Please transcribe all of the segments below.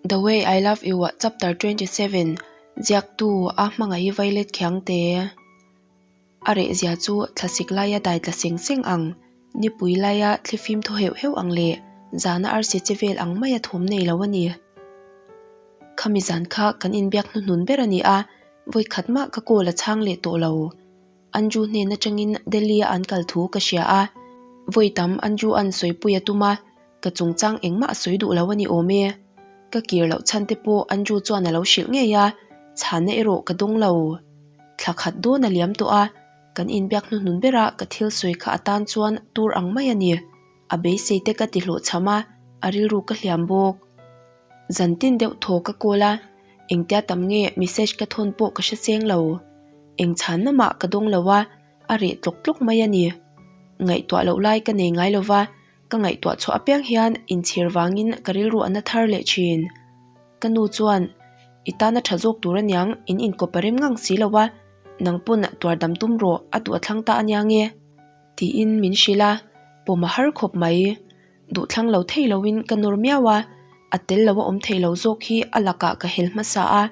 The Way I Love You ah Chapter 27 Ziaktu a hmangaih vailet khiangte a reh zia chu thlasik laia dai tla seng seng ang, nipui laia thlifim thaw heuh heuh ang leh zana arsi che vel ang maia thawm nei lo a ni. Khami zan kha kan inbiak hnuhnun ber a ni a, vawikhat mah ka call a chhang leh tawh lo. Anju hnen atangin Delhi-a an kal thu ka hria a, vawi tam Anju an sawipui a tum a, ka chungchang engmah a sawi duh lo a ni awm e. Ka kir loh chhan te pawh Anju chuan a lo hrilh ngei a, chhanna erawh ka dawng lo. Thla khat dawn a liam tawh a, kan inbiak hnuhnun bera ka thil sawi kha atan chuan tur ang mai a ni. A beisei te ka ti hlawhchham a, a rilru ka hliam bawk. Zan tin deuh thaw ka call a, engtia tam nge message ka thawn pawh ka hre seng lo. Eng chhanna mah ka dawng lo a, a reh tlawk tlawk mai a ni. Ngaihtuah loh lai ka nei ngai lo va, ka ngaihtuah chhuah apiang hian inchhir vangin ka rilru a na thar leh thin. Ka nu chuan, I tana tha zawk tur aniang, in inkawp a rem ngang si lo a, nang pawn tuar dam tum rawh, a duh a thlang ta aniang e. Tiin min hrilh a, pawm a har khawp mai. Duhthlang lo thei loin ka nawr miau a, a tel lo a awm thei lo zawk hi a lakah ka hel hmasa a,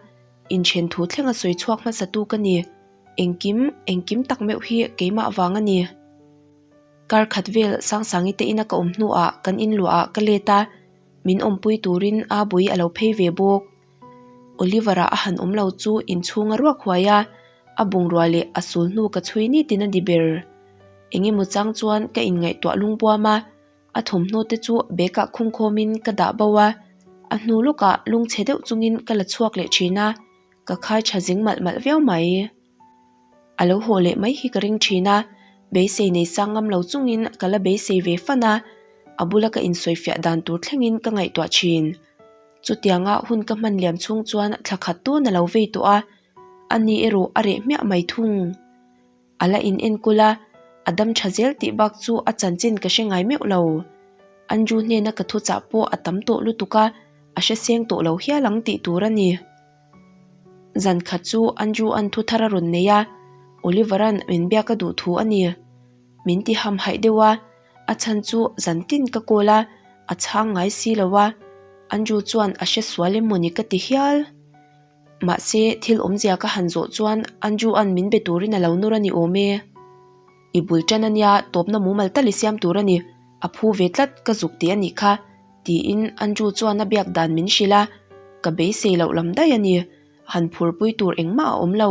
inthen thu thleng a sawi chhuak hmasa tu ka ni. Engkim, engkim tak meuh hi keimah vang a ni. Kar khat vel Sangsangi te ina ka awm hnuah kan inluahah ka let a, min awmpui turin a bui a lo phei ve bawk. Oliver-a a han awm lo chu inchhung a ruak huai a, a bungrua leh a sul hnu ka chhui nitin a ni ber. Engemaw chang chuan ka inngaihtuah lungpuam a, a thawmhnaw te chu bag ah khungkhawmin ka dah bo a, a hnu lawkah lungchhe deuh chungin ka la chhuak leh thin a, ka khai tha zing malh malh viau mai. A lo haw leh mai hi ka ring thin a, beisei nei sang ngam lo chungin ka la beisei ve fan a, a bula ka insawifiah dan tur thlengin ka ngaihtuah thin. Chutianga hun ka hman liam chhung chuan thla khat tun a lo vei tawh a, ani erawh a reh hmiah mai thung. A la in enkawl a, a dam tha zel tih bak chu a chanchin ka hre ngai meuh lo. Andrew hnena ka thuchah pawh a tam tawh lutuk a, a hre seng tawh lo hial ang tih tur a ni. Zan khat chu Andrew an thu thar a rawn nei a, Oliver-a'n min biak a duh thu a ni. Min ti hamhaih deuh a, a chhan chu zan tin ka call a, a chhang ngai si lo a, Andrew chuan a hre sual em mawni ka ti hial. Mahse, thil awmzia ka han zawh chuan Andrew-a'n min be turin a lo nawr a ni awm e. I bul tan a nia, tawpna mumal tal i siam tur a ni, a phu ve tlat ka zuk tih a nih kha, tiin Andrew chuan a biak dan min hrilh a, ka beisei loh lam daih a ni, han phurpui tur engmah a awm lo.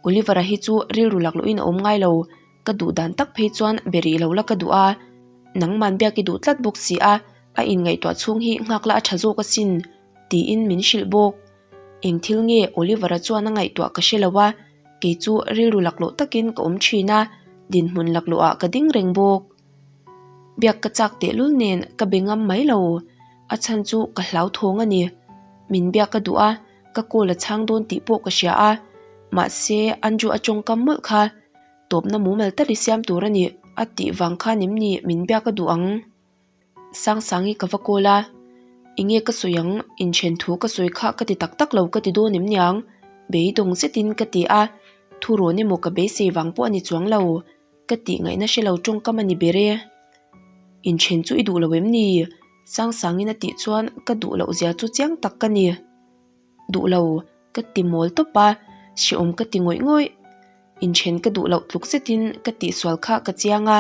Oliver-a hi chu rilru lak lohin a awm ngai lo, ka duh dan tak phei chuan be rih lo la ka duh a, nangman biak i duh tlat bawk si a, a inngaihtuah chhung hi nghak la a tha zawk asin. Tiin min hrilh bawk. Eng thil nge Oliver-a chuan a ngaihtuah ka hre lo a, kei chu rilru laklawh takin ka awm thin a, dinhmun laklawhah ka ding reng bawk. Biak ka chak tehlul nen ka be ngam mai lo, a chhan chu ka hlauthawng a ni. Min biak ka duh a, ka call a chhang dawn tih pawh ka hria a, mahse Andrew a tawngkam mawlh kha tawpna mumal tal i siam tur a ni a tih vang khan em ni min biak a duh ang? Sangsangi ka va call a, Enge ka sawi ang, inthen thu ka sawi kha ka ti tak tak lo ka ti dawn em niang? Beidawng zetin ka ti a, thu rawn emaw ka beisei vang pawh a ni chuang lo, ka tih ngaihna hre lo tawngkam a ni ber e. Inthen chu i duh lo em ni? Sangsangin a tih chuan ka duh loh zia chu chiang tak ka ni. Duh lo, ka ti mawl tawp a, hrehawm ka ti ngawih ngawih. Inthen ka duh loh tluk zetin ka tihsual kha ka chiang a,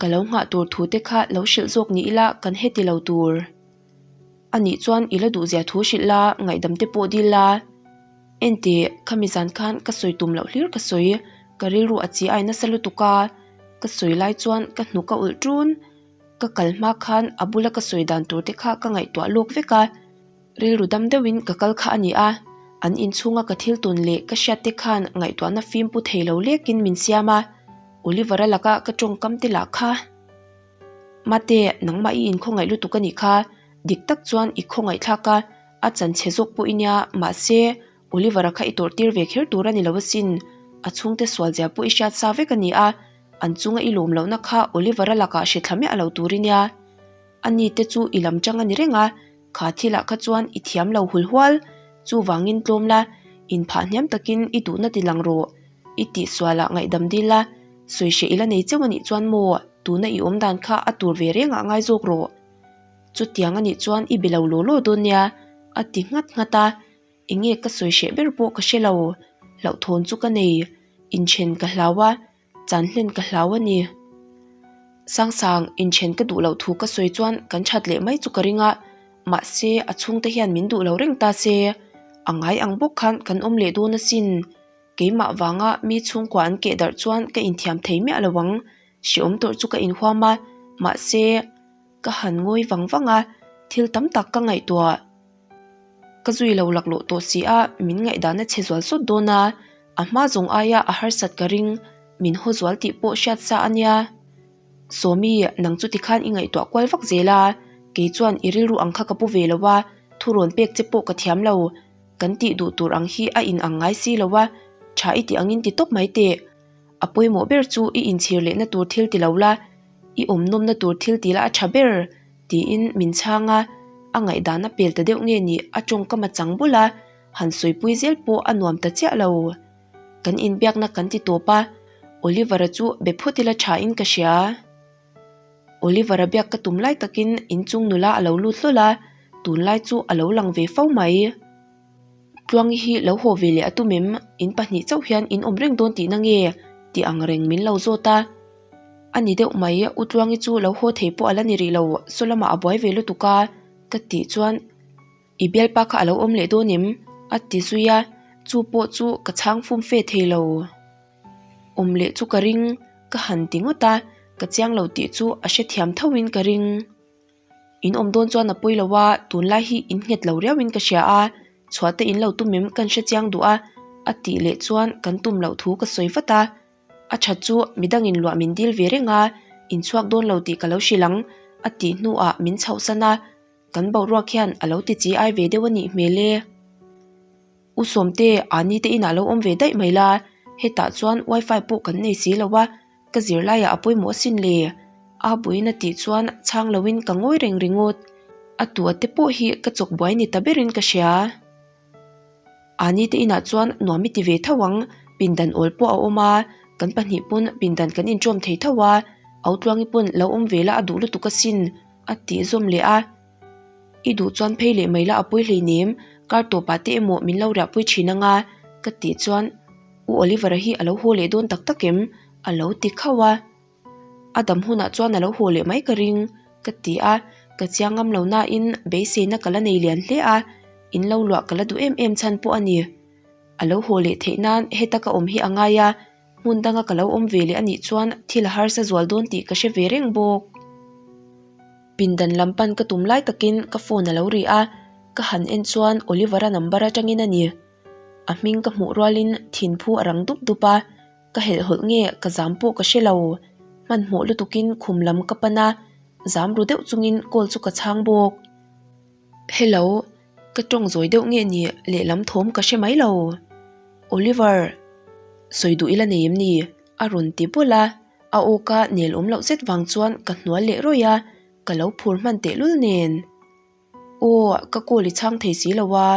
ka lo nghah tur thu te kha lo hrilh zawk ni ila kan heti lo tur. Anih chuan i la duh zia thu hrilh la, ngaihdam te pawh dil la. Enteh, khami zan khan ka sawi tum loh hlir ka sawi, ka rilru a chi ai nasa lutuk a, ka sawi lai chuan ka hnuk a ulh ṭun. Ka kal hma khan a bula ka sawi dan tur te kha ka ngaihtuah lawk vek a. Rilru dam deuhin ka kal kha a ni a, an inchhunga ka thil tawn leh ka hriat te khan ngaihtuahna fim pu thei lo lekin min siam a, Oliver-a laka ka tawngkam te lah kha. Mate, nangmah i inkhawngaih lutuk a nih kha, dik tak chuan i khawngaihthlak a, a chan chhe zawk pawh i nia, mahse, Oliver-a kha i tawrh tir ve kher tur a ni lo asin, a chhungte sual zia pawh i hriat sa vek a ni a, an chunga i lawm lohna kha Oliver-a lakah hre thla miah lo tur i nia. Ani te chu i lam chang a ni reng a, Kha thilah kha chuan i thiam lo hul hual, chuvangin tlawm la, inphah hniam takin i duhna ti lang rawh. I tihsualah ngaihdam dil la, sawi hreh i la nei cheu a nih chuan maw, tuna i awm dan kha a tur ve rengah ngai zawk rawh. Chutiang a nih chuan i be lo law law dawn nia, A ti nghat nghat a, enge ka sawi hreh ber pawh ka hre lo, hlauhthawn chu ka nei, inthen ka hlau a, chan hlen ka hlau a ni. Sangsang, inthen ka duh loh thu ka sawi chuan kan that leh mai chu ka ring a, mahse a chhungte hian min duh lo reng ta se, a ngai ang bawk khan kan awm leh dawn asin. Keimah vanga mi chhungkua an keh darh chuan ka inthiam thei miah lo ang, hreawm tawrh chu ka inhuam a, mahse ka han ngawi vang vang a, thil tam tak ka ngaihtuah. Ka zui lo laklawh tawh si a, min ngaihdan a chhe zual sawt dawn a, a hma zawng aia a harsat ka ring, min haw zual tih pawh hriat sa a nia. Sawmi, nang chu tikhan i ngaihtuah kual vak zel a, kei chuan i rilru ang kha ka pu ve lo a, thurawn pek che pawh ka thiam lo. Kan tih duh tur ang hi a in ang ngai si lo a, tha i tih angin ti tawp mai teh. A pawimawh ber chu i inchhir lehna tur thil ti lo la, i awm nawmna tur thil ti la a tha ber, tiin min chhang a, a ngaihdan a pel ta deuh nge nih a tawngkam a chang bul a, han sawipui zel pawh a nuam ta chiah lo. Kan inbiakna kan ti tawp a, Oliver-a chu be phawt ila tha in ka hria. Oliver-a biak ka tum lai takin inchung nula a lo lut hlawl a, tunlai chu a lo lang ve fo mai. Tluangi hi lo haw ve leh a tum em? In pahnih chauh hian in awm reng dawn tihna nge? tih ang reng min lo zawt a. A ni deuh mai, U Tluangi chu lo haw thei pawh a la ni rih lo, saw lamah a buai ve lutuk a, ka tih chuan I bialpa kha a lo awm leh dawn em? a ti zui a, chu pawh chu ka chhang fum fe thei lo. Awm leh chu ka ring, ka han ti ngawt a, ka chiang lo tih chu a hrethiam thoin ka ring. In awm dawn chuan a pawi lo a, tunlai hi in nghet lo riau in ka hria a, chhuah te in lo tum em kan hre chiang duh a, a tih leh chuan kan tum loh thu ka sawi vat a. A that chu midang in luah min dil ve reng a, in chhuak dawn lo tih ka lo hrilh ang, a tih hnuah min chhohsan a, kan boruak hian a lo ti chi ai ve deuh a nih hmel e. U Sawmte, Ani te inah lo awm ve daih mai la, hetah chuan wifi pawh kan nei si lo a, Ka zirlaiah a pawimawh asin le? A buin a tih chuan chhang loin ka ngawi reng ringawt. A tua te pawh hi ka chawk buai ni ta berin ka hria. Ani te inah chuan nuam i ti ve tho ang, pindan awl pawh a awm a, kan pahnih pawn pindan kan inṭawm thei tho a, Autluangi pawn lo awm ve la a duh lutuk asin, a tih zawm leh a. I duh chuan phei leh mai la a pawi hleinem, kar tawpah te emaw min lo riahpui thin anga ka tih chuan U Oliver-a hi a lo haw leh dawn tak tak em? a lo ti khauh a. A dam hunah chuan a lo haw leh mai ka ring ka ti a, ka chiang ngam lo nain beiseina ka la nei lian hle a, in lo luah ka la duh em em chhan pawh a ni. A lo haw leh theih nan heta ka awm hi a ngai a, hmun danga ka lo awm ve leh a nih chuan thil a harsa zual dawn tih ka hre ve reng bawk. Pindan lam pan ka tum lai takin ka phone a lo ri a, ka han en chuan Oliver-a number atangin a ni. A hming ka hmuh rualin thinphu a rang dup dup a, ka helhhawlh nge ka zam pawh ka hre lo. Hmanhmawh lutukin khum lam ka pan a, zam ru deuh chungin call chu ka chhang bawk. Hello, ka tawng zawi deuh nge ni lehlam thawm ka hre mai lo. Oliver, sawi duh ila nei em ni? A rawn ti bawlh a, a aw ka nel awm loh zet vang chuan ka hnual leh rawih a, ka lo phur hman tehlul nen. Aw, ka call i chhang thei si lo a.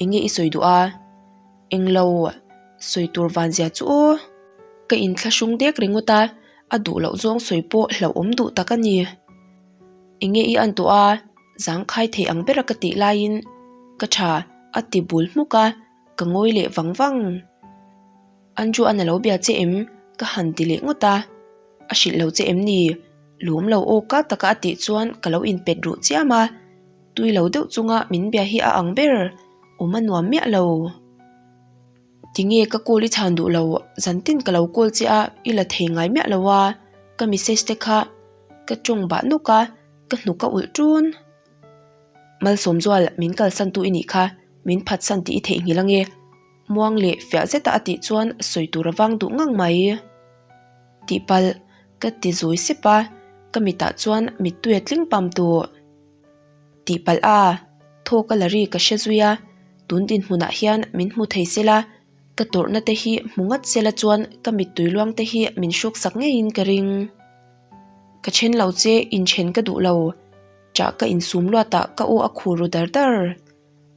Enge i sawi duh a? Englo, sawi tur van zia chu aw. Ka inthlahrung dek ringawt a, a duh loh zawng sawi pawh hlauhawm duh tak a ni. Enge i an tawh a, zangkhai thei ang bera ka tih laiin ka tha a ti bul hmuk a, ka ngawi leh vang vang. Andrew an a lo bia che em? Ka han ti leh ngawt a. A hrilh lo che em ni? Lawm lo aw ka taka a tih chuan ka lo inpet ruh chiam a. Tui lo deuh chunga min bia hi a ang ber, awm a nuam miah lo. Tinge ka call i chhan duh lo, zantin ka lo call che a, i la thei ngai miah lo a, ka message te kha ka tawng bah nawk a, ka hnuk a ulh ṭun. Malsawmzual, min kalsan tu i nih kha, min phatsan tih i theihnghilh ange. Muang leh fiah zeta a tih chuan sawi tur a vang duh ngang mai. Tihpalh, ka ti zui sep a, ka mitah chuan mittui a tling pam tawh. Tihpalh a, thawk a la ri ka hre zui a, tun dinhmunah hian min hmu thei sela, ka tawrhna te hi hmu ngat sela chuan ka mittui luang te hi min hruksak ngeiin ka ring. Ka then lo che, inthen ka duh lo. Ṭah ka insum luatah ka aw a khur ru dar dar.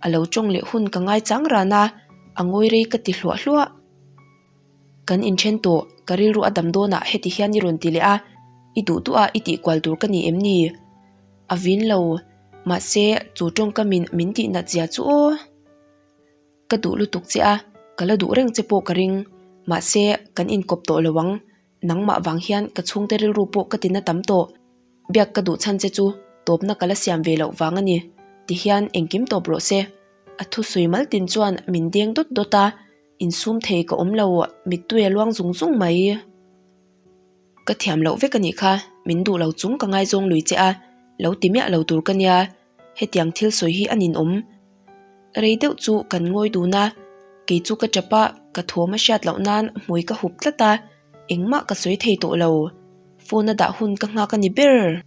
A lo tawng leh hun ka ngai chang ran a, a ngawi rei ka ti hluah hluah. Kan inthen tawh, ka rilru a dam dawnah heti hian i rawn ti leh a, i duh duh a i tih kual tur ka ni em ni? A vin lo. Mahse, chu tawngkamin min tih nat zia chu aw. Ka duh lutuk che a, ka la duh reng che pawh ka ring. Mahse, kan inkawp tawh lo ang. Nangmah vang hian ka chhungte rilru pawh ka tina tam tawh. Biak ka duh chhan che chu tawpna ka la siam ve loh vang a ni. Tihian engkim tawp rawh se. A thusawi mal tin chuan min deng dawt dawt a, insum thei ka awm lo, mittui a luang zung zung mai. Ka thiam loh vek a nih kha, min duh lo chung ka ngaizawng lui che a, lo ti miah lo tur ka nia, hetiang thil sawi hi a ninawm. Rei deuh chu kan ngawi dun a, kei chu ka tap a, ka thawm a hriat loh nan hmui ka hup tlat a, engmah ka sawi thei tawh lo. Phone a dah hun ka nghak a ni ber.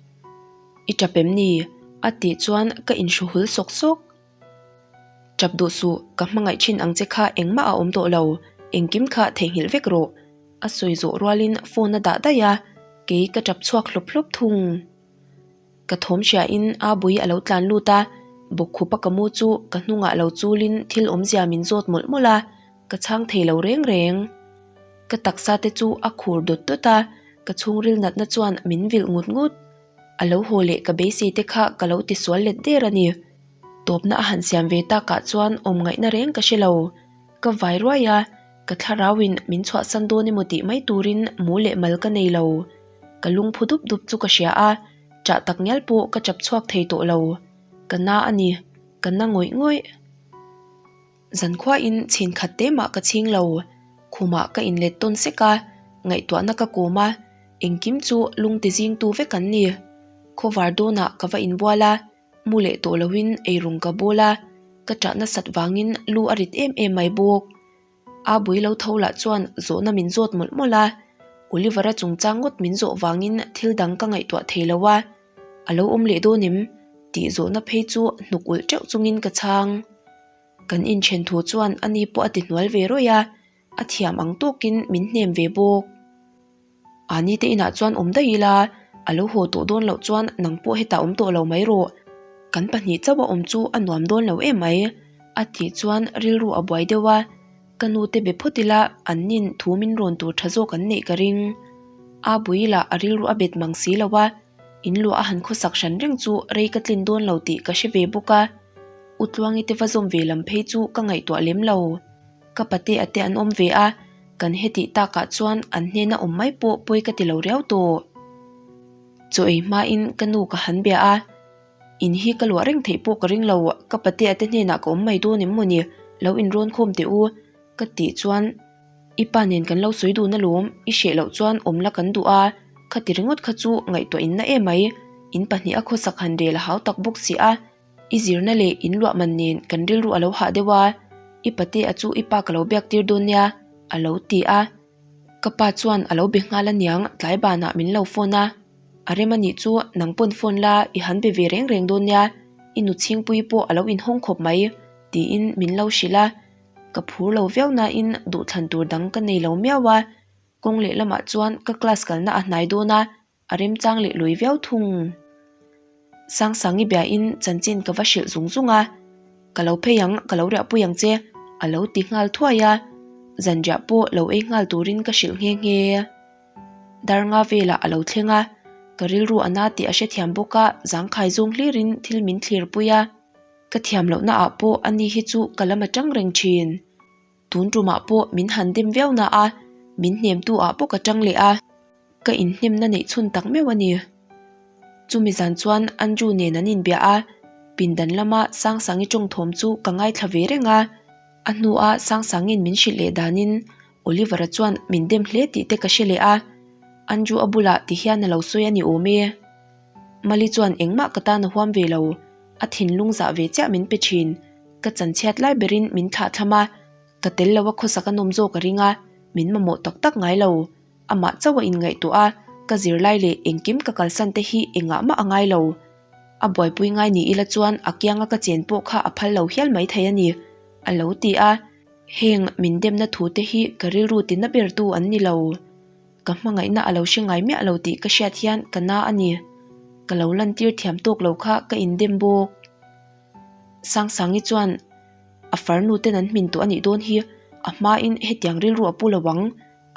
I tap em ni? A tih chuan ka inhru hul sawk sawk. Tap duh suh, ka hmangaih thin ang che kha engmah a awm tawh lo, engkim kha theihnghilh vek rawh. A sawi zawh rualin phone a dah daih a, kei ka tap chhuak hlawp hlawp thung. Ka thawm hriain a bui a lo tlan lut a, bawkkhupa ka mu chu ka hnungah lo chulin thil awmzia min zawt mawlh mawlh a, ka chhang thei lo reng reng. Ka taksa te chu a khur dawt dawt a, ka chhungril natna chuan min vilh ngut ngut. A lo haw leh ka beisei te kha ka lo tisual let der a ni. Tawpna a han siam ve takah chuan awm ngaihna reng ka hre lo. Ka vai ruai a, ka thlarauin min chhuahsan dawn emaw tih mai turin mu leh mal ka nei lo. Ka lungphu dup dup chu ka hria a, ṭah tak ngial pawh ka ṭap chhuak thei tawh lo. Ka na a ni, ka na ngawih ngawih. Zankhuain chhin khat te mah ka chhing lo. Khumah ka inlet tawn sek a, ngaihtuahna ka kawm a, engkim chu lungti zingtu vek an ni. Khawvar dawnah ka va inbual a, Mu leh tawh loin eirawng ka bawl a, ka ṭah nasat vangin lu a rit em em mai bawk. A bui lo tho lah chuan zawhna min zawt mawlh mawlh a, Oliver-a chungchang ngawt min zawh vangin thil dang ka ngaihtuah thei lo a, a lo awm leh dawn em? tih zawhna phei chu hnuk ulh ṭeuh chungin ka chhang. Kan inṭhen thu chuan ani pawh a ti hnual ve rawih a, a thiam ang tawkin min hnem ve bawk. Ani te inah chuan awm daih ila, a lo haw tawh dawn loh chuan nang pawh hetah awm tawh lo mai rawh. Kan pahnih chauh a awm chu a nuam dawn lo em mai, a tih chuan rilru a buai deuh a, ka nu te be phawt ila an nin thu min rawn tur tha zawk an neih ka ring. A bui lah a rilru a bet mang si lo a, in luah a han khawsak hran reng chu rei ka tlin dawn lo tih ka hre ve bawk a, U Tluangi te va zawm ve lam phei chu ka ngaihtuah lem lo. Ka pate a te an awm ve a, kan hetih takah chuan an hnena awm mai pawh pawi ka ti lo riau tawh. Chaw ei hmain ka nu ka han bia a, in hi ka luah reng theih pawh ka ring lo, ka pate a te hnenah ka awm mai dawn em mawni, lo inrawn khawm teh u, ka tih chuan i pa nen kan lo sawi dun alawm, i hreh loh chuan awm la kan duh a, khati ringawt kha chu ngaihtuah inna emai, in pahnih a khawsak han rel a hau tak bawk si a. I zirna leh in luah man nen kan rilru a lo hah deuh a, i pate a chu i pa ka lo biak tir dawn nia, a lo ti a. Ka pa chuan a lo be nghal aniang tlai banah min lo phone a, a rem anih chu nang pawn phone la i han be ve reng reng dawn nia, i nu chhingpui pawh a lo inhawng khawp mai, tiin min lo hrilh a. Ka phur lo viau nain duhthlan tur dang ka nei lo miau a, kawng lehlamah chuan ka class kalna a hnai dawn a, A remchang leh lui viau thung. Sangsangi biain chanchin ka va hrilh zung zung a, Ka lo phei ang, ka lo riahpui ang che, a lo ti nghal thuai a, zanriah pawh lo ei nghal turin ka hrilh nghe nghe. Dar nga velah a lo thleng a, ka rilru a na tih a hrethiam bawk a, zangkhai zawng hlirin thil min thlirpui a, ka thiam lohna ah pawh ani hi chu ka lam atang reng thin. Tun tumah pawh min han dem viau na a, min hnemtu ah pawh ka tang leh a, ka inhnemna neih chhun tak meuh a ni. Chumi zan chuan Andrew nen an inbia a, pindan lama Sangsangi tawngthawm chu ka ngaithla ve reng a, a hnua Sangsangi'n min hrilh leh danin Oliver-a chuan min dem hle tih te ka hre leh a, Andrew a bulah ti hian a lo sawi a ni awm e. Mali chuan engmah ka tan a huam ve lo, a thinlung zah ve chiah min pe thin. Ka chanchhiat lai berin min thlah thlam a, ka tel lo a khawsak a nawm zawk a ring a, min mamawh tak tak ngai lo. Amah chauh a inngaihtuah a, ka zirlai leh engkim ka kalsan te hi engah mah a ngai lo. A buaipui ngai ni ila chuan a kianga ka chen pawh kha a phal lo hial mai thei a ni, a lo ti a. Heng min demna thu te hi ka rilru tina bertu an ni lo. Ka hmangaihna a lo hre ngai miah lo tih ka hriat hian ka na a ni. Ka lo lantir thiam tawk lo kha ka indem bawk. Sangsangi chuan a farnu ten an hmin tawh a nih dawn hi a hmain hetiang rilru a pu lo ang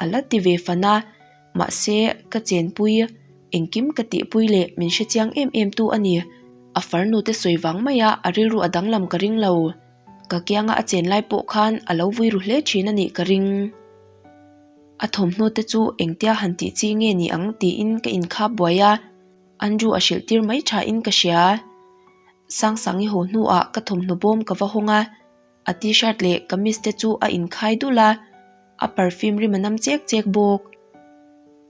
a la ti ve fan a, mahse ka chenpui engkim ka tihpui leh min hrechiang em em tu a ni. A farnu te sawi vang maia a rilru a danglam ka ring lo. Ka kianga a chen lai pawh khan a lo vui ru hle thin a nih ka ring. A thawmhnaw te chu engtia han tih chi nge ni ang tiin ka inkhap buai a, Andrew a hrilh tir mai tha in ka hria. Sangsangi haw hnuah ka thawmhnaw bawm ka va hawng a, a t-shirt leh kamis te chu a inkhai dul a, a perfume rim a nam chek chek bawk.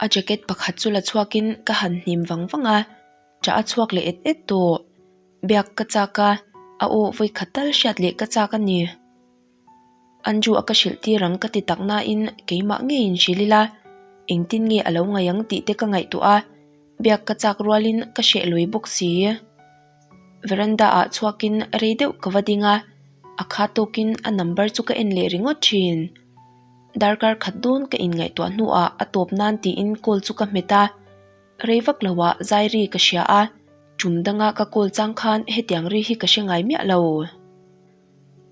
A jacket pakhat chu la chhuakin ka han hnim vang vang a, ṭah a chhuak leh et et tawh. Biak ka chak a, a aw vawikhat tal hriat leh ka chak a ni. Andrew a ka hrilh tir ang ka ti tak nain keimah ngeiin hrilh ila, engtin nge a lo ngaih ang tih te ka ngaihtuah a, biak ka chak rualin ka hreh lui bawk si. Veranda ah chhuakin rei deuh ka va ding a, a kha tawkin a number chu ka en leh ringawt thin. Darkar khat dawn ka inngaihtuah hnuah a tawp nan tiin call chu ka hmet a, rei vak loah zai ri ka hria a, tum danga ka call chang khan hetiang ri hi ka hre ngai miah lo.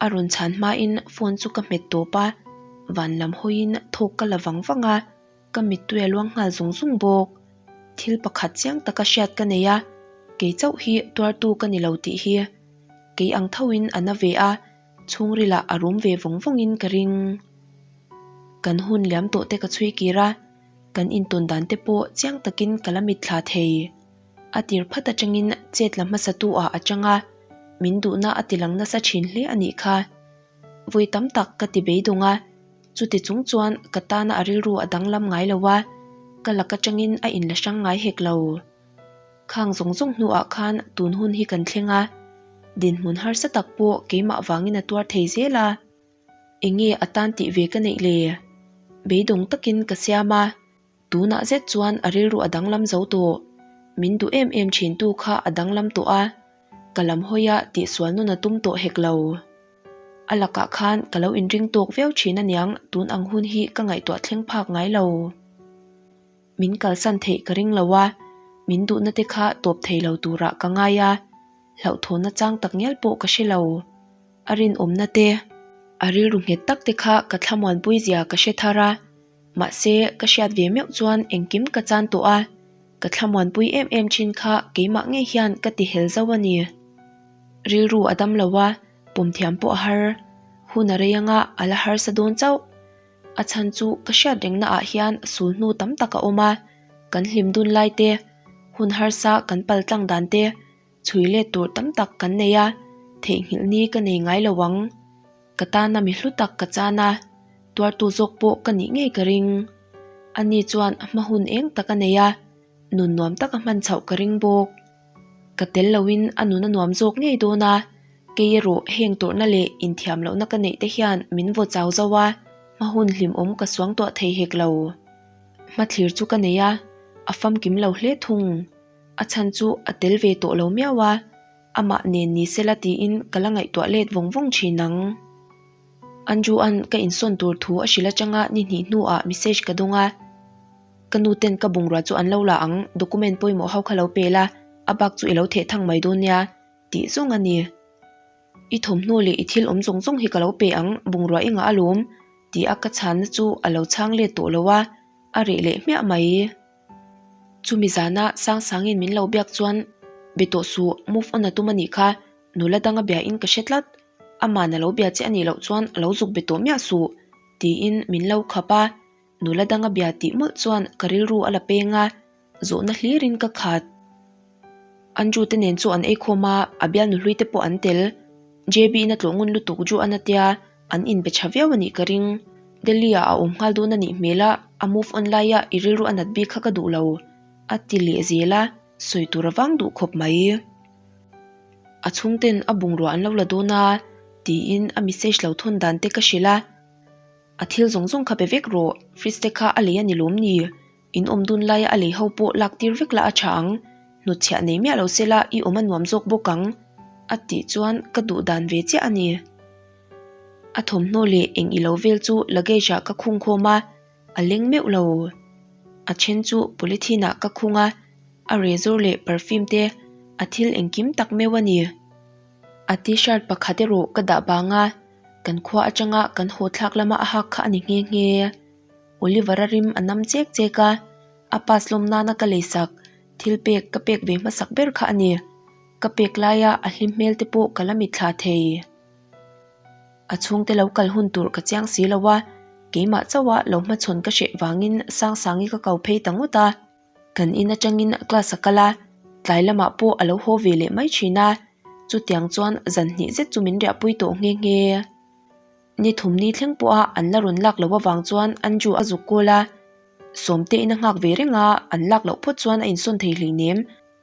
A rawn chhan hmain phone chu ka hmet tawp a, van lam hawiin thawk ka la vang vang a, ka mittui a luang nghal zung zung bawk. Thil pakhat chiang taka hriat ka nei a, kei chauh hi tuartu ka ni lo tih hi. Kei ang thoin a na ve a, chhungrilah a rum ve vawng vawngin ka ring. Kan hun liam tawh te ka chhui kir a, kan intawn dan te pawh chiang takin ka la mitthla thei. A tir phat atangin chet la hmasa tu ah a chang a, min duhna a ti lang nasa thin hle a nih kha. Vawi tam tak ka ti beidawng a, chuti chung chuan ka tana a rilru a danglam ngai lo a, ka lak atangin a inla hrang ngai hek lo. Khang zawng zawng hnuah khan tun hun hi kan thleng a, dinhmun harsa tak pawh keimah vangin a tuar thei zel a. Enge a tan tih ve ka neih le? Beidawng takin ka siam a. Tunah zet chuan a rilru a danglam zo tawh. Min duh em em thintu kha a danglam tawh a, ka lam hawia tihsual nawn a tum tawh hek lo. A lakah khan ka lo inring tawk viau thin aniang tun ang hun hi ka ngaihtuah thleng phak ngai lo. Min kalsan theih ka ring lo a, min duhna te kha tawp thei lo turah ka ngai a, hlauhthawnna chang tak ngial pawh ka hre lo. A rinawmna te, a rilru nghet tak te kha ka thlamuanpui zia ka hre thar a. Mahse, ka hriat ve meuh chuan engkim ka chan tawh a, ka thlamuanpui em em thin kha keimah ngei hian ka ti hel zauh a ni. Rilru a dam lo a, pawmthiam pawh a har. Hun a rei anga a la harsa dawn chauh. A chhan chu ka hriat rengna ah hian sul hnu tam tak a awm a, kan hlim dun lai te, hun harsa kan pal tlang dan te, chhui let tur tam tak kan nei a, theihnghilh ni ka nei ngai lo ang. Ka tana mi hlu tak ka chan a, tuartu zawk pawh ka nih ngei ka ring. Ani chuan hma hun eng tak a nei a, nun nuam tak a hman chhoh ka ring bawk. Ka tel loin a nun a nuam zawk ngei dawn a, kei erawh heng tawrhna leh inthiam lohna ka neih te hian min vaw chau zo a, hma hun hlimawm ka suangtuah thei hek lo. Hmathlir chu ka nei a, a famkim lo hle thung. A chhan chu a tel ve tawh lo miau a. Amah nen ni sela tiin ka la ngaihtuah let vawng vawng thin ang. Andrew-a'n ka insawn tur thu a hrilh atanga ni hnih hnuah message ka dawng a. Ka nu ten ka bungrua chu an lo la ang, document pawimawh ho kha lo pe la, a bak chu i lo theh thang mai dawn nia, tih zawng a ni. I thawmhnaw leh i thil awm zawng zawng hi ka lo pe ang, bungrua i ngah alawm, ti a ka chhanna chu a lo chhang let tawh lo a, a reh leh hmiah mai. Chumi zana Sangsangin min lo biak chuan be tawh suh, move on a tum a nih kha, nula danga bia in ka hre tlat, aman a lo bia che a nih loh chuan a lo zuk be tawh miah suh, tiin min lo khap a, nula danga bia tih mawlh chuan ka rilru a la peng a, zawhna hlirin ka khat. Andrew te nen chu an eikhawm a, a bialnu hlui te pawh an tel. JB in a tlawh ngun lutuk Drew an a tia, an inbe tha viau a nih ka ring. Delhi ah a awm nghal dawn a nih hmel a, a move on laia i rilru a nat bik kha ka duh lo, a ti leh zel a, sawi tur a vang duh khawp mai. A chhungten a bungrua an lo la dawn a, tiin a message lo thawn dan te ka hrilh a. A thil zawng zawng kha pe vek rawh, fridge te kha a lei a ni lawm ni? In awm dun laia a lei ho pawh lak tir vek la a tha ang, hnutchhiah nei miah lo sela i awm a nuam zawk bawk ang, a tih chuan ka duh dan ve chiah a ni. A thawmhnaw leh eng i lo vel chu luggage ah ka khung khawm a, a leng meuh lo. A then chu polythene ah ka khung a, a razor leh perfume te a thil engkim tak meuh a ni. A t-shirt pakhat erawh ka dah bang a, kan khua atanga kan haw thlak lama a hak kha a ni nghe nghe. Oliver-a rim a nam chek chek a, a pass lawm nana ka leisak thil pek ka pek ve hmasak ber kha a ni. Ka pek laia a hlim hmel te pawh ka la mitthla thei. A chhungte lo kal hun tur ka chiang si lo a, keimah chauha lo hmachhawn ka hreh vangin Sangsangi ka ko phei ta ngawt a. Kan in atangin class a kal a, tlai lamah pawh a lo haw ve leh mai thin a, chutiang chuan zan hnih zet chu min riahpui tawh nghe nghe. Ni thum ni thleng pawha an la rawn lak loh avang chuan Andrew a zuk kawl a, Sawmte in a nghak ve reng a, an lak loh phawt chuan a insawn thei hleinem.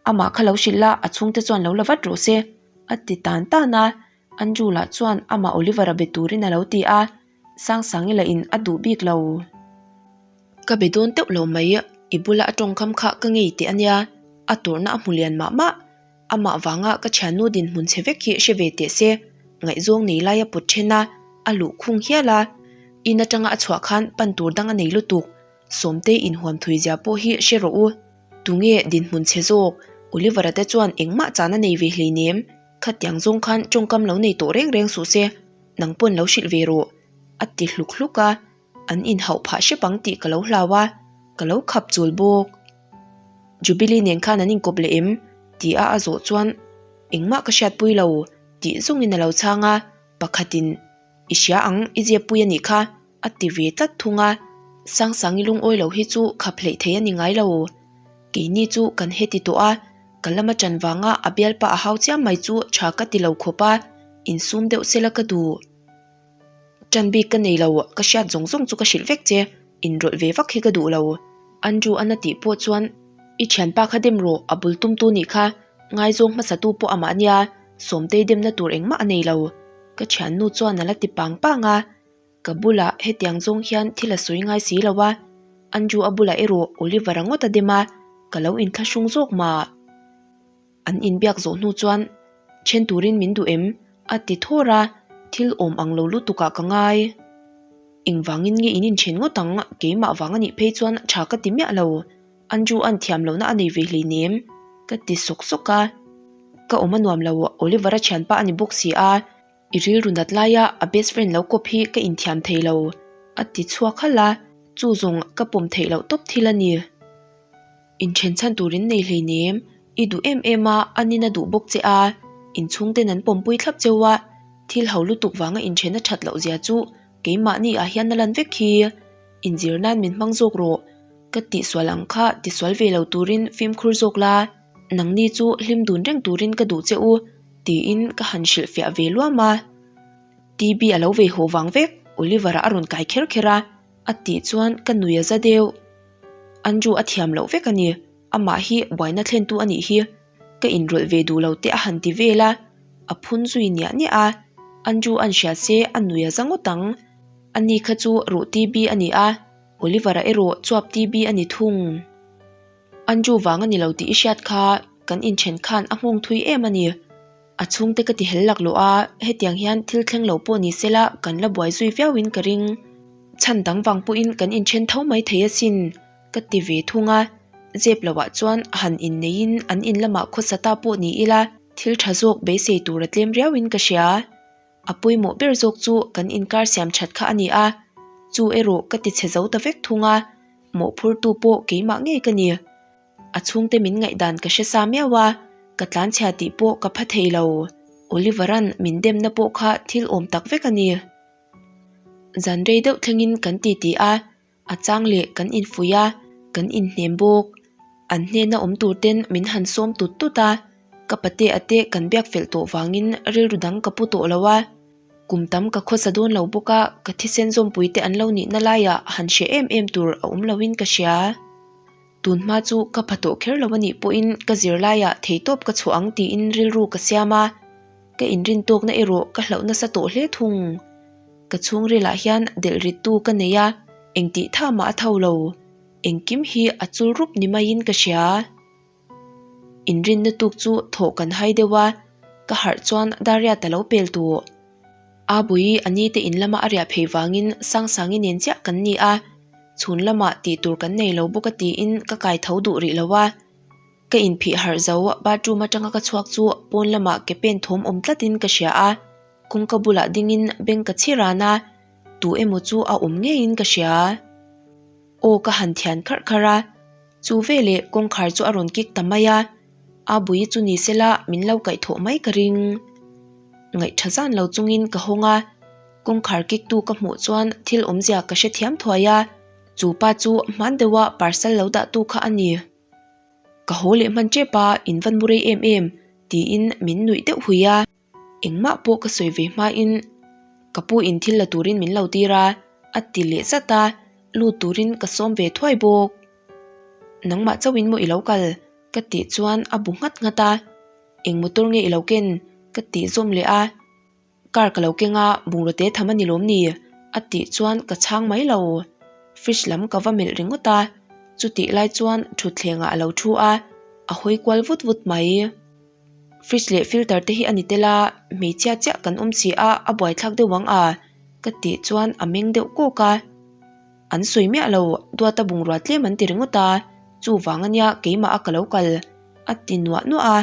Amah kha lo hrilh la, a chhungte chuan lo la vat rawh se, a ti tan tan a. Andrew lah chuan amah Oliver-a be turin a lo ti a, Sangsangi lah in a duh bik lo. Ka be dawn teuh lo mai, i bula a tawngkam kha ka ngei teh a nia, a tawrhna a hmu lian mah mah. Amah vanga ka thiannu dinhmun chhe vek hi hre ve teh se, ngaihzawng nei lai a pawt then a, a luh khung hial a. In atanga a chhuah khan pan tur dang a nei lutuk, Sawmte inhuam thui zia pawh hi hre rawh u. Tunge dinhmun chhe zawk? Oliver-a te chuan engmah chan a nei ve hleinem, khatiang zawng khan tawngkam lo nei tawh reng reng suh se, nang pawn lo hrilh ve rawh, a ti hluk hluk a, an inhauh phah hrep ang tih ka lo hlau a, ka lo khap chul bawk. Jubilee nen khan an inkawp leh em? ti a a zawh chuan engmah ka hriatpui lo tih zawngin a lo chhang a, pakhatin I hria ang, i ziappui a nih kha a ti ve tlat thung a, Sangsangi lungawi lo hi chu khap hleih thei a ni ngai lo. Keini chu kan heti tawh a, ka lama ṭan vanga a bialpa a hau chiam mai chu ṭha ka ti lo khawp a, insum deuh sela ka duh. Ṭan bik ka nei lo, ka hriat zawng zawng chu ka hrilh vek che, inrawlh ve vak hi ka duh lo. Andrew an a tih pawh chuan, I ṭhianpa kha dem rawh, a bul tumtu nih kha, ngaizawng hmasatu pawh amah nia, Sawmtei demna tur engmah a nei lo, ka ṭhiannu chuan a la ti pang pang a. Ka bulah hetiang zawng hian thil a sawi ngai si lo a, Andrew a bulah erawh Oliver-a ngawt a dem a, ka lo inthlahrung zawk mah. An inbiak zawh hnu chuan, Then turin min duh em? a ti thawr a, thil awm ang lo lutukah ka ngai. Engvangin nge in inthen ngawt ang? Keimah vang a nih phei chuan tha ka ti miah lo. Andrew-a'n thiam lohna a nei ve hleinem, ka ti sawk sawk a. Ka awm a nuam lo, Oliver-a thianpa a ni bawk si a. I rilru nat laia a best friend lo kawp hi ka inthiam thei lo, a ti chhuak halh a, chu zawng ka pawm theih loh tawp thil a ni. Inthen chhan turin nei hleinem, i duh em em a, a nin a duh bawk che a, inchhungten an pawmpui thlap cheu a, thil ho lutuk vanga inthen a that loh zia chu keimahni ah hian a lan vek hi. Inzir nan min hmang zawk rawh, ka tihsual ang kha tisual ve lo turin fimkhur zawk la, nangni chu hlim dun reng turin ka duh che u. Tiin ka han hrilhfiah ve luam a, TB a lo vei haw vang vek, Oliver-a a rawn kai kher kher a, a tih chuan ka nui a za deuh. Andrew a thiam loh vek a ni, amah hi buaina thlentu a nih hi, ka inrawlh ve duh lo te a han ti vel a, a phun zui niah niah a, Andrew a'n hria se a nui a za ngawt ang. Ani kha chu ruh TB a ni a, Oliver-a erawh chuap TB a ni thung. Andrew vang a ni lo tih i hriat kha kan inthen khan a nghawng thui em a ni. A chhungte ka ti hel laklawh a, hetiang hian thil thleng lo pawh ni sela kan la buai zui viauin ka ring. Chhan dang vang pawhin kan inthen tho mai thei asin, ka ti ve thung a. Zep loah chuan han inneiin an in lamah khawsa ta pawh ni ila thil tha zawk beisei tur a tlem riauin ka hria. A pawimawh ber zawk chu kan inkar siam that kha a ni a, chu erawh ka ti chhe zo ta vek thung a, mawhphurtu pawh keimah ngei ka ni. A chhungte min ngaihdan ka hre sa miau a, ka tlanchhia tih pawh ka pha thei lo. Oliver-a'n min demna pawh kha thil awm tak vek a ni. Zan rei deuh thlengin kan titi a, A chang leh kan infuih a, kan inhnem bawk. An hnena awm tur ten min han sawm tut tut a, ka pate a te kan biak felh tawh vangin rilru dang ka pu tawh lo a. Kum tam ka khawsa dawn lo bawk a, ka thisen zawmpui te an lo nihna laiah han hre em em tur a awm loin ka hria. Tun hma chu ka pha tawh kher lo a nih pawhin ka zirlaiah theitawp ka chhuah ang tiin rilru ka siam a, ka inrin tawkna erawh ka hlauh nasa tawh hle thung. Ka chhungrilah hian delh rittu ka nei a, engtih tha mah a tho lo. Engkim hi a chul rup ni maiin ka hria. Inrinna tuk chu thawh kan hai deuh a, ka harh chuan Dariat a lo pel tawh. Abuii a nite in lama a riah phei vangin Sangsangi nen chiah kan ni a, chhun lamah tih tur kan nei lo bawk a tiin ka kai tho duh rih lo a. Ka inphih harh zo, bathroom atanga ka chhuak chu pawn lamah ke pen thawm awm tlatin ka hria a, kawngka bulah dingin beng ka chhi ran a, tu emaw chu a awm ngeiin ka hria. Aw ka han thian kharh kharh a, chu veleh kawngkhar chu a rawn kik ta mai a. A bui chu ni sela min lo kaihthawh mai ka ring. Ngaihtha zan lo chungin ka hawng a, kawngkhar kiktu ka hmuh chuan thil awmzia ka hrethiam thuai a, chu pa chu hman deuha parcel lo dahtu kha a ni. Ka haw leh hman tep a, in van mu rei em em, tiin min nuih deuh hui a. Engmah pawh ka sawi ve hmain ka pu in thil la turin min lo tir a, a ti leh zat a, lut turin ka sawm ve thuai bawk. Nangmah chauhin maw i lo kal? ka tih chuan a bu nghat nghat a, Eng motor nge i lo ken? ka tih zawm leh a, Car ka lo keng a, bungraw te tham a ni lawm ni? a tih chuan ka chhang mai lo. Fridge lam ka va melh ringawt a, chutih lai chuan thutthlengah a lo thu a, a hawi kual vut vut mai. Fridge leh filter te hi a ni tel a, hmeichhia chiah kan awm si a, a buaithlak deuh ang a? ka tih chuan a meng deuh kawk a. An sawi miah lo, duata bungrua tlem an ti ringawt a, chuvang ania keimah a ka lo kal, a ti nuah nuah a.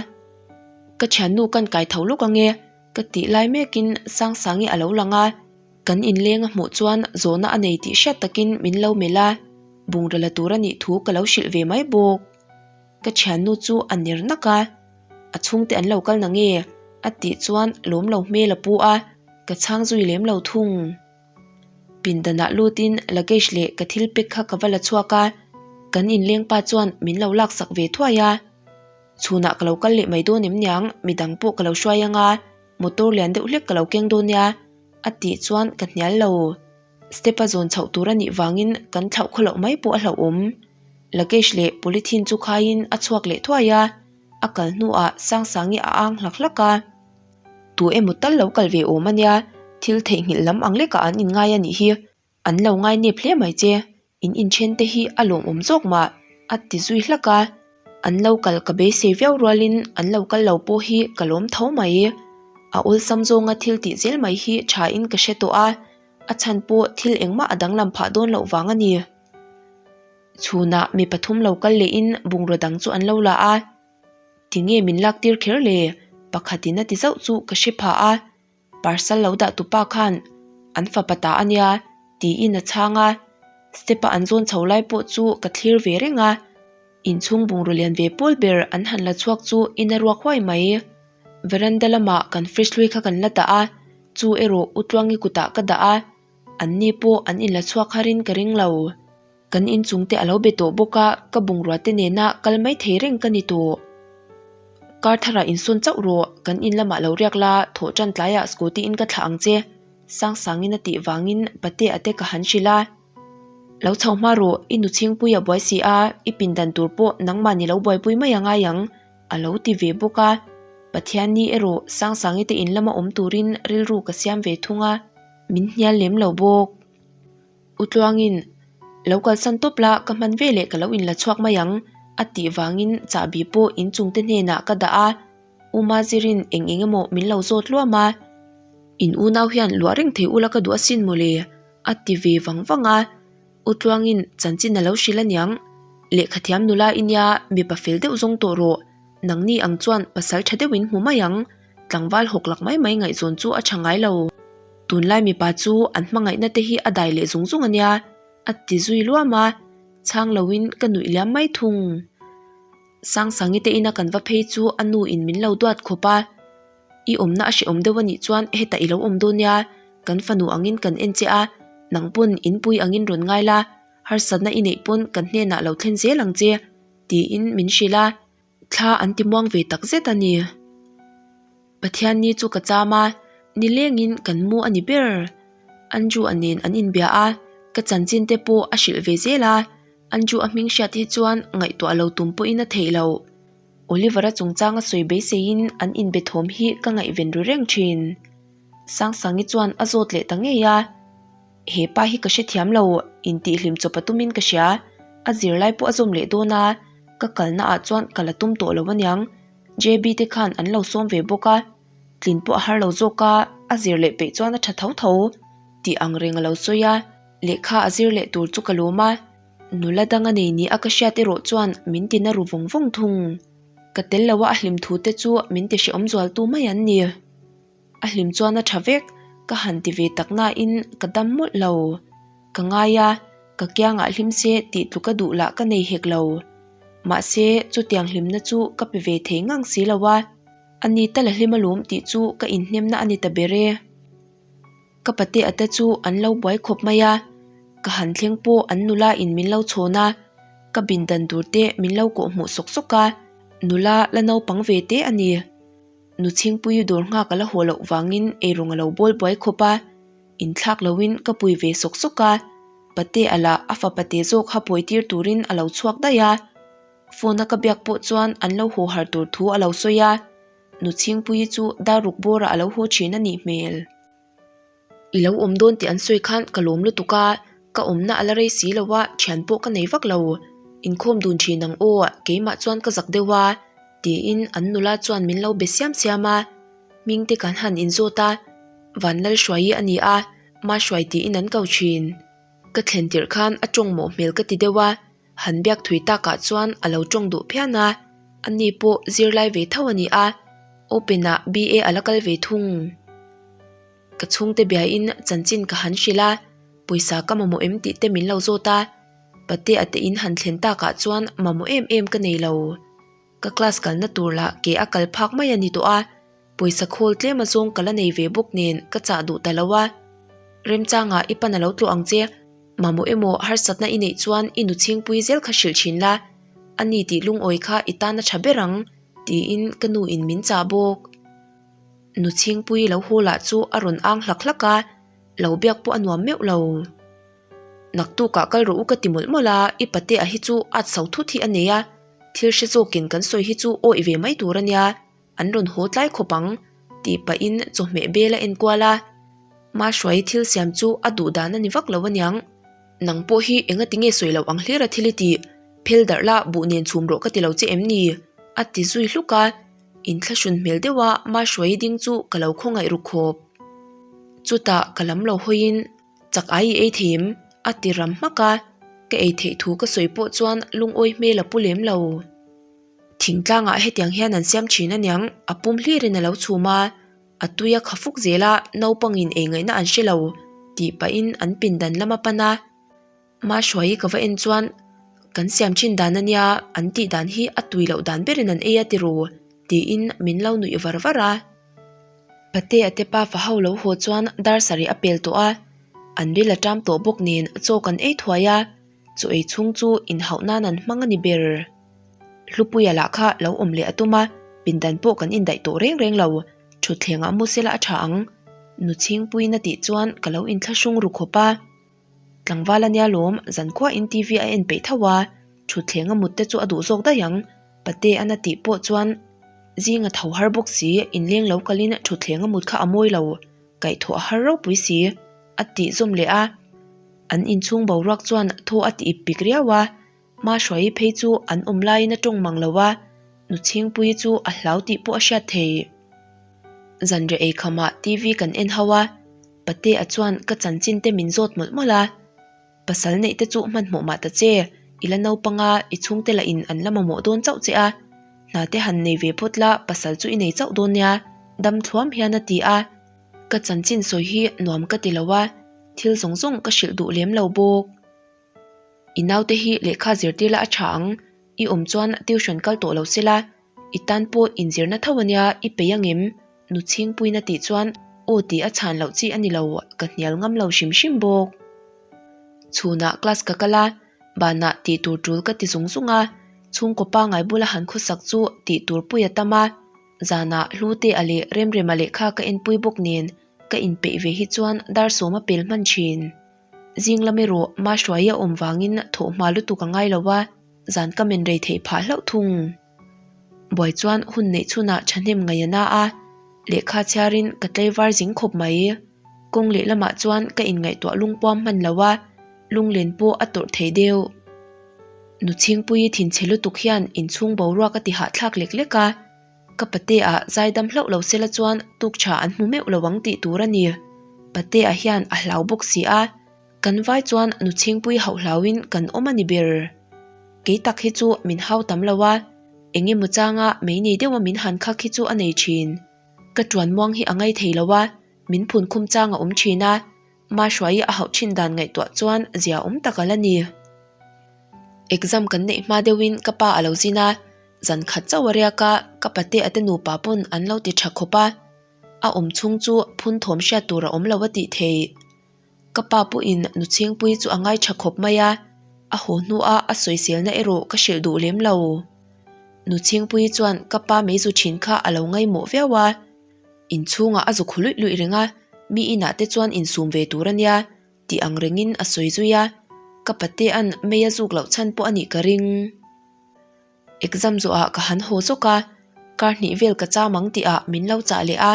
Ka thiannu kan kai tho lawk ange, ka tih lai mekin Sangsangi a lo lang a, kan inleng a hmuh chuan zawhna a nei tih hriat takin min lo melh a, bungrua la tur a nih thu ka lo hrilh ve mai bawk. Ka thiannu chu a ner nak a, a chhungte an lo kal na nge? a tih chuan lawm lo hmel a pu a, ka chhang zui lem lo thung. Pindanah lutin luggage leh ka thil pack kha ka va la chhuak a, kan inleng pa chuan min lo laksak ve thuai a. Chhunah ka lo kal leh mai dawn em niang, midang pawh ka lo hruai anga, motor lian deuh hlek ka lo keng dawn nia, a tih chuan ka hnial lo. Step a zawn chhoh tur a nih vangin kan thlauh khaw loh mai pawh a hlauhawm. Luggage leh polythene chu khaiin a chhuak leh thuai a, a kal hnuah Sangsangi a ang hlak hlak a. Tu emaw tal lo kal ve awm a nia, thil theihnghilh lam ang lekah an inngai a nih hi. An lo ngai nep hle mai che, in inthen te hi a lawmawm zawk mah, a ti zui hlak a. An lo kal ka beisei viau rualin an lo kal lo pawh hi ka lawm tho mai. A awlsam zawnga thil tih zel mai hi thain ka hre tawh a, a chhan pawh thil engmah a danglam phah dawn loh vang a ni. Chhunah mi pathum lo kal lehin bungraw dang chu an lo la a, Tinge min lak tir kher le? Pakhatin a ti zauh chu ka hre phah a, parcel lo dah tupa khan an fapa ta a nia tiin a chhang a, step a an zawn chho lai pawh chu ka thlir ve reng a, inchhung bungraw lian ve pawl ber an han la chhuak chu in a ruak huai mai. Veranda lamah kan fridge hlui kha kan la dah a, chu erawh U Tluangi kutah ka dah a, anni pawh an inla chhuak harin ka ring lo. Kan inchung te a lo be tawh bawk a, ka bungrua te nena kal mai thei reng ka ni tawh. Kar tharah insawn chauh rawh, kan in lamah lo riak la, thawh tan tlaiah scooty in ka thlah ang che, Sangsangin a tih vangin Patea te ka han hrilh a. Lo chho hma rawh, i nu chhingpui a buai si a, i pindan tur pawh nangmah ni lo buaipui mai a ngai ang, a lo ti ve bawk a. Pathianni erawh Sangsangi te in lama awm turin rilru ka siam ve thung a, min hnial lem lo bawk. U Tluangin, Lo kalsan tawp la, ka hman veleh ka lo inla chhuak mai ang, a tih vangin chahbi pawh inchungte hnenah ka dah a, U Mazirin eng eng emaw min lo zawt luam a, In unau hian luah reng thei ula ka duh asin mawle, a ti ve vang vang a, U Tluangin chanchin a lo hrilh aniang, Lehkhathiam nula i nia, mipa fel deuh zawng tawh rawh, nangni ang chuan pasal tha deuhin hmu mai ang, Tlangval hawk lak mai mai ngaihzawn chu a tha ngai lo. Tunlai mipa chu an hmangaihna te hi a dai leh zung zung a nia, a ti zui luam a, chhang loin ka nuih liam mai thung. Sangsangi te ina kan va phei chu a nu in min lo duat khawp a, I awmna a hrehawm deuh a nih chuan hetah i lo awm dawn nia, kan fanu angin kan en che a, nang pawn inpui angin rawn ngai la, harsatna i neih pawn kan hnenah lo thlen zel ang che, tiin min hrilh a. Thla an ti muang ve tak zet a ni. Pathianni chu ka cham a, nilengin kan mu a ni ber. Andrew a nen an inbia a, ka chanchin te pawh a hrilh ve zel a, Andrew a hming hriat hi chuan ngaihtuah lo tum pawhin a theih loh. Oliver-a chungchanga sawi beiseiin an inbe thawm hi ka ngaihven ru reng thin. Sangsangi chuan a zawt leh ta ngei a. He pa hi ka hrethiam lo, intihhlim chawp a tumin ka hria. A zirlai pawh a zawm leh dawn a, ka kalna ah chuan ka la tum tawh lo aniang. JB te khan an lo sawm ve bawk a, tlin pawh a har lo zawk a, a zir leh peih chuan a tha tho tho tih ang reng a lo sawi a, lehkha a zir leh tur chu ka lawm a, nula dang a nei ni a ka hriat erawh chuan min ti na ru vawng vawng thung. Ka tel lo a a hlim thu te chu min ti hrehawm zual tu mai an ni. A hlim chuan a tha vek, ka han ti ve tak nain ka dam mawlh lo. Ka ngai a, ka kiangah hlim se tih tluka duh lah ka nei hek lo. Mahse, chutiang hlimna chu ka pe ve thei ngang si lo a, a ni tal a hlim alawm tih chu ka inhnemna a ni ta ber e. Ka pate ate chu an lo buai khawp mai a, ka han thleng pawh an nula in min lo chhawn a, ka bin dan tur te min lo kawh hmuh sawk sawk a, nula la naupang ve te a ni. Nu Chhingpui dawr nghak a la haw loh vangin eirawng a lo bawl buai khawp a, inthlak loin ka pui ve sawk sawk a, pate a lah a fapa te zawk ha pawi tir turin a lo chhuak daih a, phone a ka biak pawh chuan an lo haw har tur thu a lo sawi a, Nu Chhingpuii chu dar ruk bawrah a lo haw thin a nih hmel. I lo awm dawn tih an sawi khan ka lawm lutuk a, ka awmna a la rei si lo a, thian pawh ka nei vak lo. Inkhawm dun thin ang aw, keimah chuan ka zak deuh a, tiin an nula chuan min lo be siam siam a. Hming te kan han inzawt a, Vanlalhruaii a ni a, Mahruai tiin an ko thin. Ka thlen tirh khan a tawng mawh hmel ka ti deuh a, Han biak thui takah chuan a lo tawng duh phian a, ani pawh zirlai ve tho a ni a, Open ah BA a la kal ve thung. Ka chhungte biain chanchin ka han hrilh a, pawisa ka mamawh em tih te min lo zawt a, pate a te in han thlen takah chuan mamawh em em ka nei lo. Ka class kalna tur lah ke a kal phak mai a ni tawh a, Pawisa khawl tlem azawng ka la nei ve bawk nen ka chah duh ta lo a. Remchangah i pan a lo tlawh ang che. Mamawh emaw harsatna i neih chuan i nu chhingpui zel kha hrilh thin la. A ni tih lungawi kha i tan a tha ber ang, tiin ka nu in min chah bawk. Nu chhingpui lo haw lah chu a rawn ang hlak hlak a, lo biak pawh a nuam meuh lo. Naktukah kal rawh u ka ti mawlh mawlh a, i patea hi chu at so thut hi a nei a, thil hre zawkin kan sawi hi chu awih ve mai tur a nia. An rawn haw tlai khawp ang, tih pahin chawhmeh bel a enkual a. Mahruai thil siam chu a duh dan a ni vak lo aniang. Nang pawh hi enga tinge sawi loh ang hlir a thil i tih? Phel darh la buh nen chhum rawh ka ti lo che em ni? A ti zui hluk a. Inthlahrun hmel deuha Mahruai ding chu ka lo khawngaih ru khawp. Chutah ka lam lo hawiin chak ai i ei thei em? A ti ram hmak a. Ka ei theih thu ka sawi pawh chuan lungawi hmel a pu lem lo. Thingtlangah hetiang hian an siam thin aniang, a pum hlirin a lo chhum a, a tui a kha fuk zel a, naupangin ei ngaihna an hre lo, tih pahin an pindan lam a pan a. Mahruaii ka va en chuan, Kan siam thin dan ania, an tih dan hi a tui loh dan berin an ei a ti ru, tiin min lo nuih var var a. Patea te pa fa ho lo haw chuan dar sarih a pel tawh a, an ril a ṭam tawh bawk nen chaw kan ei thuai a. Chu ei chhung chu inhauh nan an hmang a ni ber. Hlupuia lah kha lo awm leh a tum a, pindan pawh kan indaih tawh reng reng lo. Thutthlengah mu sela a tha ang. Nu Chhingpuiin a tih chuan ka lo inthlahrung ru khawp a. Tlangval a nia lawm, zankhuain TV a en peih tho a, thutthleng a mut te chu a duh zawk daih ang. Pate an a tih pawh chuan zing a tho har bawk si, inleng lo kalin thutthleng a mut kha a mawi lo, kaihthawh a har ropui si, a tih zawm leh a. An inchhung boruak chuan thaw a ti ip pik riau a, Mahruaii phei chu an awm laiin a tawng mang lo a, Nu Chhingpuii chu a hlau tih pawh a hriat thei. Zanriah ei khamah TV kan en ho a, Patea chuan ka chanchin te min zawt mawlh mawlh a, Pasal neih te chu hmanhmawh mah ta che, i la naupang a, i chhungte lah in an la mamawh dawn chauh che a, hna te han nei ve phawt la pasal chu i nei chauh dawn nia, dam thluam hian a ti a. Ka chanchin sawi hi nuam ka ti lo a, thil zawng zawng ka hrilh duh lem lo bawk. I naute hi lehkha zirtir la a tha ang, i awm chuan tuition kal tawh lo sela, i tan pawh inzirna tho ania i peih angem? Nu Chhingpuiin a tih chuan aw tih a chhan loh chi a ni lo, ka hnial ngam lo hrim hrim bawk. Chhunah class ka kal a, banah tih tur tul ka ti zung zung a, chhungkaw pangngai bula han khawsak chu tih tur pui a tam a. Zanah Hlute-a leh Remrema lehkha ka enpui bawk nen ka inpeih ve hi chuan dar sawm a pel hman thin. Zing lam erawh Mahruaii a awm vangin thawh hma lutuk a ngai lo a, zan ka men rei theih phah hlauh thung. Buai chuan hun neih chhunah thahnem ngaih a na a, lehkha chhiarin ka tlaivar zing khawp mai. Kawng lehlamah chuan ka inngaihtuah lungpuam hman lo a, lunglen pawh a tawrh thei deuh. Nu Chhingpuii thinchhe lutuk hian inchhung boruak a ti hahthlak lek lek a, ka patea zaidam hlauh lo sela chuan tuk tha an hmu meuh lo ang tih tur a ni. Patea hian a hlau bawk si a, kan vai chuan Nu Chhingpuii hauh hlauin kan awm a ni ber. Kei tak hi chu min hau tam lo a, eng emaw changa mei nei deuha min han khak hi chu a nei thin. Ka tuan muang hi a ngai thei lo a, min phun khum chang a awm thin a, Mahruaii a hauh thin dan ngaihtuah chuan zia awm tak a la ni. Exam kan neih hma deuhin ka pa a lo zin a, zan khat chauh a riak a, ka pate a te nupa pawn an lo ti tha khawp a. A awm chhung chu phun thawm hriat tur a awm lo a tih thei. Ka pa pawhin nu chhingpui chu a ngai tha khawp mai a, a haw hnua a sawiselna erawh ka hrilh duh lem lo. Nu chhingpui chuan ka pa meizu thin kha a lo ngaimawh viau a, inchhungah a zu khu luih luih reng a, mi inah te chuan insum ve tur a nia tih ang rengin a sawi zui a, ka patea'n mei a zuk loh chhan pawh a nih ka ring. Exam zawhah ka han haw zawk a, kar hnih vel ka cham ang tihah min lo chah leh a,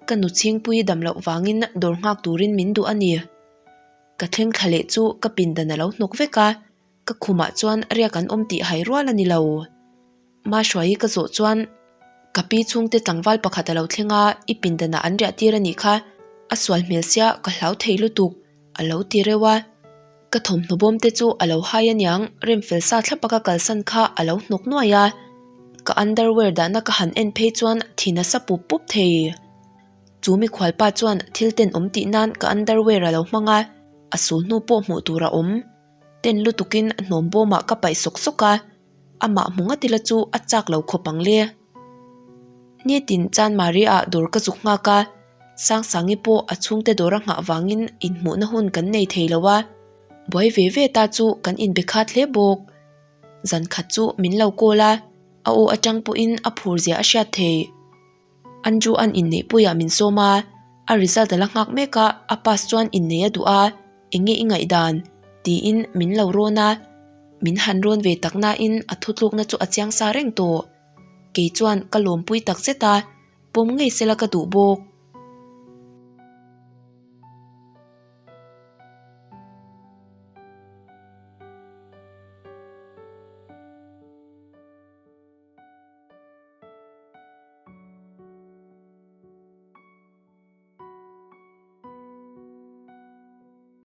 ka nu chhingpui dam loh vangin dawr nghak turin min duh a ni. Ka thleng thla leh chu ka pindan a lo hnawk vek a, ka khumah chuan riak an awm tih hai rual a ni lo. Mahruaii ka zawh chuan ka pi chhungte tlangval pakhat a lo thleng a, i pindanah an riah tir a nih kha, a sual hmel sia ka hlau thei lutuk. A lo ti reuh a, ka thawmhnaw bawm te chu a lo hai aniang, remfel sa thlap a ka kalsan kha a lo hnawk nuai a, ka underwear dahna ka han en phei chuan thi nasa pup pup thei. Chu mikhualpa chuan thil tenawm tih nan ka underwear a lo hmang a, a sul hnu pawh hmuh tur a awm. Ten lutukin hnawm bawmah ka paih sawk sawk a, amah hmu ngat ila chu a chak lo khawp ang le. Nitin Chanmari-ah dawr ka zuk nghak a, Sangsangi pawh a chhungte dawr a nghah vangin inhmuhna hun kan nei thei lo a, buai ve ve ta chu kan inbe khat hle bawk. Zan khat chu min lo call a, a aw atang pawhin a phur zia a hriat thei. Andrew an inneih puiah min sawm a, a result a la nghak mek a, a pass chuan innei a duh a, eng nge i ngaihdan? tiin min lo rawn a, min han rawn ve tak nain a thutlukna chu a chiang sa reng tawh. Kei chuan ka lawmpui tak zet a, pawm ngei sela ka duh bawk.